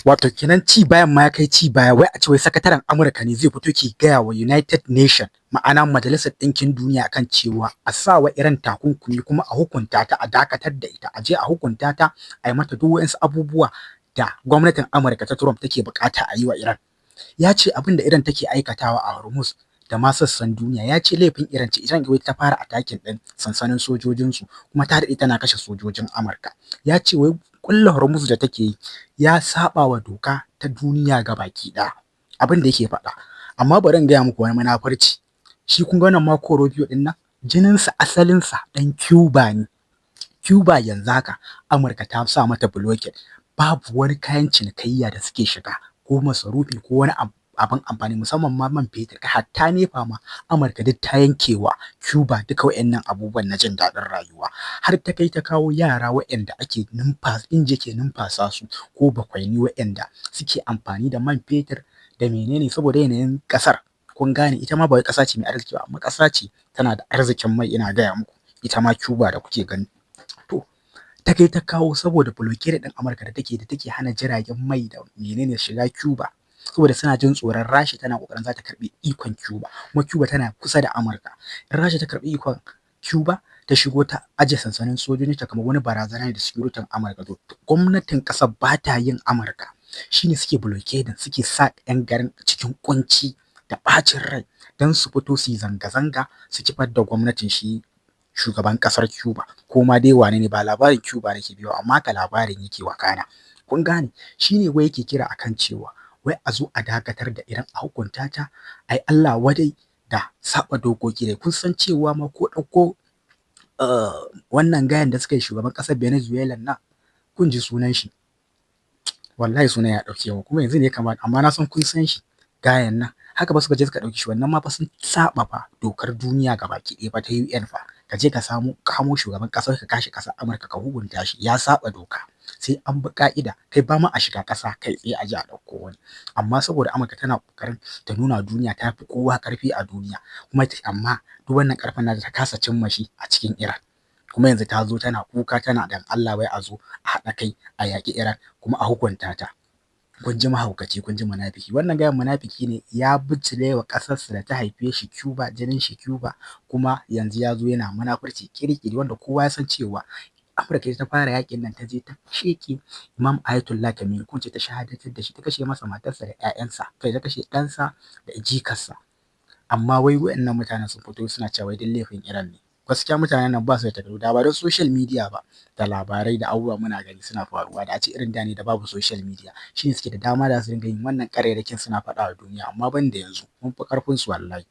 Wato kenan ci bayan ma ya kai ci baya, wai a ce wai sakataren Amurka ne zai fito ke gaya wa United Nation, ma'ana Majalisar Ɗinkin Duniya, kan cewa a sa wa Iran takunkumi kuma a hukunta ta, a dakatar da ita, a je a hukunta ta, a yi mata duk waɗansu abubuwa da gwamnatin Amurka ta Trump take buƙata a yi wa Iran. Ya ce abin da Iran take aikatawa a Hormuz da ma sassan duniya, ya ce laifin Iran ce. Iran wai ta fara attacking ɗin sansanin sojojinsu, kuma ta daɗe tana kashe sojojin Amurka. Ya ce wai kulle Hormuz da take yi ya saɓa wa doka ta duniya gabaki ɗaya, abin da yake faɗa. Amma bari in gaya muku wani munafurci. Shi kun ga wannan Marco Rubio ɗin nan, jininsa asalinsa ɗan Cuba ne. Cuba yanzu haka Amurka ta sa mata blockade, babu wani kayan cinikayya da suke shiga ko masarufi ko wani abin amfani, musamman ma man fetur, kai hatta NEPA ma Amurka duk ta yankewa Cuba duka wa'innan abubuwan na jin daɗin rayuwa. Har ta kai ta kawo yara wa'inda ake inji ke numfasa su, ko bakwaini wa'inda suke amfani da man fetur da menene, saboda yanayin ƙasar. Kun gane, ita ma ba wai ƙasa ce mai arziki ba, amma ƙasa ce tana da arzikin mai, ina gaya muku, ita ma Cuba da kuke gani. To, ta kai ta kawo saboda blockade ɗin Amurka da take hana jiragen mai da menene shiga Cuba, saboda suna jin tsoron Rasha tana ƙoƙarin za ta karɓi ikon Cuba, kuma Cuba tana kusa da Amurka. In Rasha ta karɓi ikon Cuba, ta shigo ta aje sansanin sojojinta, kamar wani barazana ne da security Amurka. To, gwamnatin ƙasar ba ta yin Amurka, shine suke blockading, suke sa 'yan garin cikin ƙunci da ɓacin rai don su fito su yi zanga-zanga su kifar da gwamnatin shi shugaban ƙasar Cuba, ko ma dai wane ne. Ba labarin Cuba nake biyo, amma haka labarin yake wakana. Kun gane, shine wai yake kira akan cewa wai a zo a dakatar da Iran, a hukunta ta, ai Allah wadai da saɓa dokoki. Da kun san cewa ma ko ɗauko wannan gayan da suka yi, shugaban ƙasar Venezuela nan, kun ji sunan shi, wallahi sunan ya ɗauke mu kuma yanzu ne kamata, amma na san kun san shi, gayan nan. Haka ba suka je suka ɗauki shi, wannan ma fa sun saɓa fa dokar duniya gabaki ɗaya fa ta UN fa. Ka je ka samu kamo shugaban ƙasar ka kashi ƙasar Amurka ka hukunta shi, ya saɓa doka, sai an bi ƙa'ida. Kai, ba ma a shiga ƙasa kai tsaye a je a ɗauko wani. Amma saboda Amurka tana ƙoƙarin ta nuna duniya ta fi kowa ƙarfi a duniya, kuma amma duk wannan ƙarfin nata ta kasa cimma shi a cikin Iran. Kuma yanzu ta zo tana kuka, tana dan Allah wai a zo a haɗa kai a yaƙi Iran kuma a hukunta ta. Kun ji mahaukaci, kun ji munafiki. Wannan gayan munafiki ne, ya bijire wa ƙasarsa da ta haife shi, Cuba, jinin shi Cuba, kuma yanzu ya zo yana munafurci ƙiri-ƙiri, wanda kowa ya san cewa Amurka ita ta fara yaƙin nan. Ta je ta sheƙe Imam Ayatollah Khamenei, ko ce ta shahadantar da shi, ta kashe masa matarsa da ƴaƴansa, kai ta kashe ɗansa da jikarsa. Amma wai waɗannan mutanen sun fito suna cewa wai duk laifin Iran ne. Gaskiya mutanen nan ba su da takardu. Da ba don social media ba da labarai da abubuwa muna gani suna faruwa, da a ce irin da ne da babu social media, shine suke da dama da su dinga yin wannan ƙarairakin suna faɗa wa duniya, amma ban da yanzu, mun fi ƙarfin su wallahi.